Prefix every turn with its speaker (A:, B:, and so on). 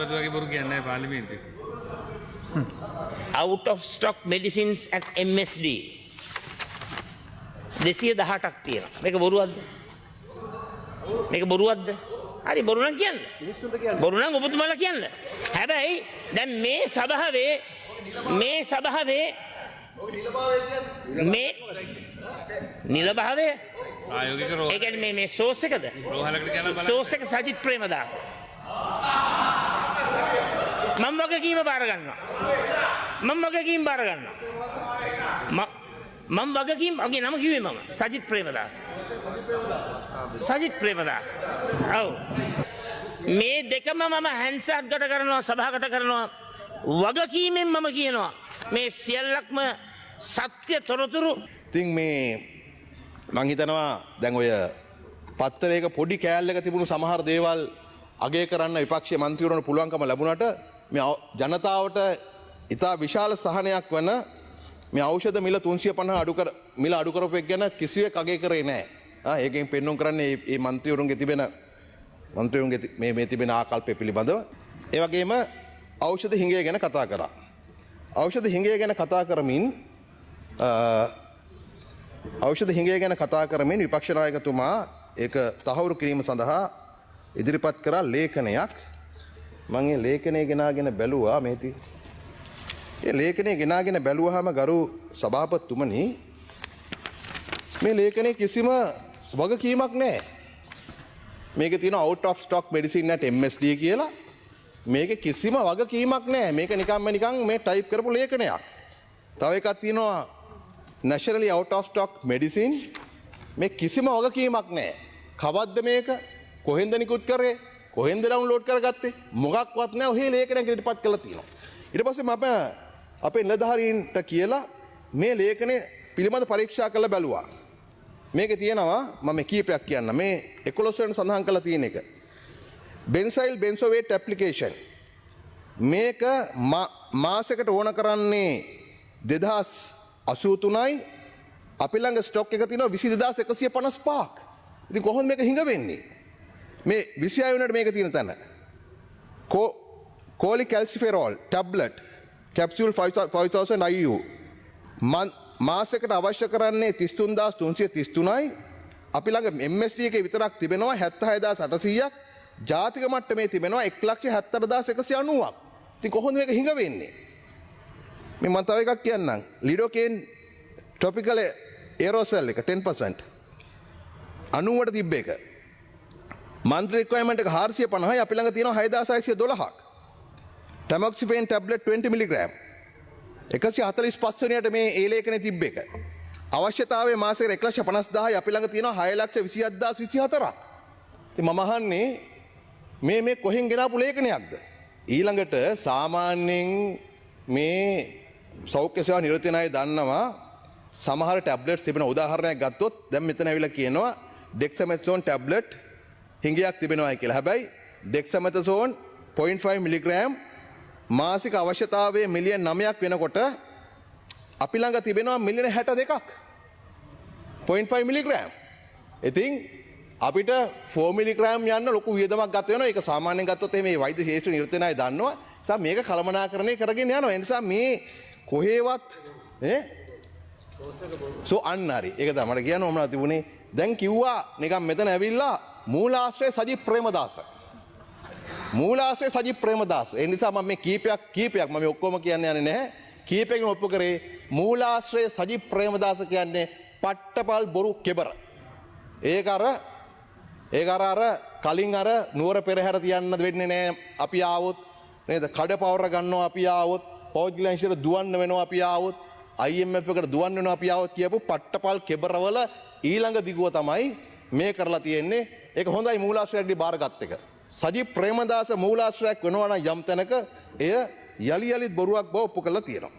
A: ජනාධිපති වගේ බොරු කියන්නේ නැහැ පාර්ලිමේන්තුවේ.
B: Out of stock medicines at MSD 218ක් තියෙනවා. මේක බොරුවක්ද? මේක බොරුවක්ද? හරි, බොරු නම් කියන්න. බොරු නම් ඔබතුමාලා කියන්න. හැබැයි දැන් මේ සභාවේ මේ නිල භාවය
A: ප්‍රායෝගික රෝහල
B: ඒ කියන්නේ මේ මේ සෝස් එකද?
A: රෝහලකට කියලා බලන්න.
B: සෝස් එක සජිත් ප්‍රේමදාස. මම වගකීම බාර ගන්නවා. මම වගකීම බාර ගන්නවා. මම වගකීම, මගේ නම කිව්වේ මම සජිත් ප්‍රේමදාස. සජිත් ප්‍රේමදාස. ඔව්. මේ දෙකම මම හැන්සාඩ් ගත කරනවා, සභාගත කරනවා. වගකීමෙන් මම කියනවා, මේ සියල්ලක්ම සත්‍ය තොරතුරු.
C: ඉතින් මේ මං හිතනවා දැන් ඔය පත්තරයක පොඩි කෑල්ලක තිබුණු සමහර දේවල් අගය කරන්න විපක්ෂයේ මන්ත්‍රීවරුන්ට පුළුවන්කම ලැබුණට, මේ ජනතාවට ඉතා විශාල සහනයක් වන මේ ඖෂධ මිල 350 අඩු කර මිල අඩු කරපු එක ගැන කිසිවෙක් අගය කරේ නෑ. ඒකෙන් පෙන්නුම් කරන්නේ මේ මන්ත්‍රීවරුන්ගේ මේ මේ තිබෙන ආකල්පය පිළිබඳව. ඒ වගේම ඖෂධ හිඟය ගැන කතා කරා. ඖෂධ හිඟය ගැන කතා කරමින් විපක්ෂ නායකතුමා ඒක තහවුරු කිරීම සඳහා ඉදිරිපත් කරා ලේඛනයක්. මං ඒ ලේඛනය ගෙනාගෙන බැලුවා මේ ඒ ලේඛනය ගෙනාගෙන බැලුවාම, ගරු සභාපතිතුමනි, මේ ලේඛනයේ කිසිම වගකීමක් නැහැ. මේකේ තියෙන out of stock medicine at MSD කියලා. මේකේ කිසිම වගකීමක් නැහැ. මේක නිකම්ම නිකන් මේ ටයිප් කරපු ලේඛනයක්. තව එකක් තියෙනවා, nationally out of stock medicine. මේ කිසිම වගකීමක් නැහැ. කවද්ද මේක? කොහෙන්ද නිකුත් කරේ? කොහෙන්ද ඩවුන්ලෝඩ් කරගත්තේ? මොකක්වත් නැහැ. ඔහේ ලේඛනයක් ඉදිරිපත් කරලා තියෙනවා. ඊට පස්සේ මම අපේ නිලධාරීන්ට කියලා මේ ලේඛනය පිළිබඳ පරීක්ෂා කරලා බැලුවා. මේකේ තියෙනවා, මම මේ කීපයක් කියන්න, මේ 11 වෙනි සඳහන් කරලා තියෙන එක. බෙන්සයිල් බෙන්සෝවේට් ඇප්ලිකේෂන්, මේක මාසෙකට ඕන කරන්නේ 2083යි, අපි ළඟ ස්ටොක් එක තියෙනවා 22,155ක්. ඉතින් කොහොමද මේක හිඟ වෙන්නේ? මේ 26 වෙනිදාට මේක තියෙන තැන. කෝලි කැල්සිෆෙරෝල් ටැබ්ලට් කැප්සියුල් 5000 IU මාසෙකට අවශ්‍ය කරන්නේ 33,333යි, අපි ළඟ MSD එකේ විතරක් තිබෙනවා 76,800ක්, ජාතික මට්ටමේ තිබෙනවා 1,74,190ක්. ඉතින් කොහොමද මේක හිඟ වෙන්නේ? මේ මම තව එකක් කියන්නම්. ලිඩෝකේන් ටොපිකල් ඒරෝසල් එක 10% 90ට තිබ්බ එක. මන්ත්ලි රික්වයර්මන්ට් එක 450යි, අපි ළඟ තියෙනවා 6612ක්. ටැමොක්සිෆෙන් ටැබ්ලට් 20 මිලිග්‍රෑම් 145 වෙනියට මේ ඒ ලේඛනේ තිබ්බ එක. අවශ්‍යතාවය මාසෙකට 1,50,000යි, අපි ළඟ තියෙනවා 6,27,024ක්. ඉතින් මම අහන්නේ, මේ මේ කොහෙන් ගෙනාපු ලේඛනයක්ද? ඊළඟට සාමාන්‍යයෙන් මේ සෞඛ්‍ය සේවා නිරත වෙන අය දන්නවා සමහර ටැබ්ලට්ස් තිබෙන උදාහරණයක් ගත්තොත්, දැන් මෙතන ඇවිල්ලා කියනවා ඩෙක්සමෙතසෝන් ටැබ්ලට් හිඟයක් තිබෙනවා කියලා. හැබැයි ඩෙක්සමෙතසෝන් 0.5 මිලිග්‍රෑම් මාසික අවශ්‍යතාවය මිලියන් 9ක් වෙනකොට අපි ළඟ තිබෙනවා මිලියන 62ක්. 0.5 මිලිග්‍රෑම්. ඉතින් අපිට 4 මිලිග්‍රෑම් යන්න ලොකු වියදමක් ගත වෙනවා. ඒක සාමාන්‍යයෙන් ගත්තොත් එහෙම මේ වෛද්‍ය ක්ෂේත්‍ර නිරත වෙන අය දන්නවා. ඒ නිසා මේක කළමනාකරණය කරගෙන යනවා. ඒ නිසා මේ කොහේවත් ඈ සෝ අන්න හරි. ඒක තමයි මට කියන්න ඕන තිබුණේ. දැන් කිව්වා නිකන් මෙතන ඇවිල්ලා මූලාශ්‍රය සජිත් ප්‍රේමදාස. මූලාශ්‍රය සජිත් ප්‍රේමදාස. ඒ නිසා මම මේ කීපයක් කීපයක්, මම මේ ඔක්කොම කියන්න යන්නේ නැහැ. කීපයකින් ඔප්පු කරේ මූලාශ්‍රය සජිත් ප්‍රේමදාස කියන්නේ පට්ටපල් බොරු කෙබර. ඒක අර අර කලින් අර නුවර පෙරහැර තියන්න වෙන්නේ නෑ අපි ආවොත් නේද? කඩ පවර ගන්නවා අපි ආවොත්, පෞද්ගලික අංශයට දුවන්න වෙනවා අපි ආවොත්, IMF එකට දුවන්න වෙනවා අපි ආවොත් කියපු පට්ටපල් කෙබරවල ඊළඟ දිගුව තමයි මේ කරලා තියෙන්නේ. ඒක හොඳයි මූලාශ්‍රයක් බාරගත් එක. සජිත් ප්‍රේමදාස මූලාශ්‍රයක් වෙනවා නම් යම් තැනක, එය යලි යලිත් බොරුවක් බව ඔප්පු කරලා තියෙනවා.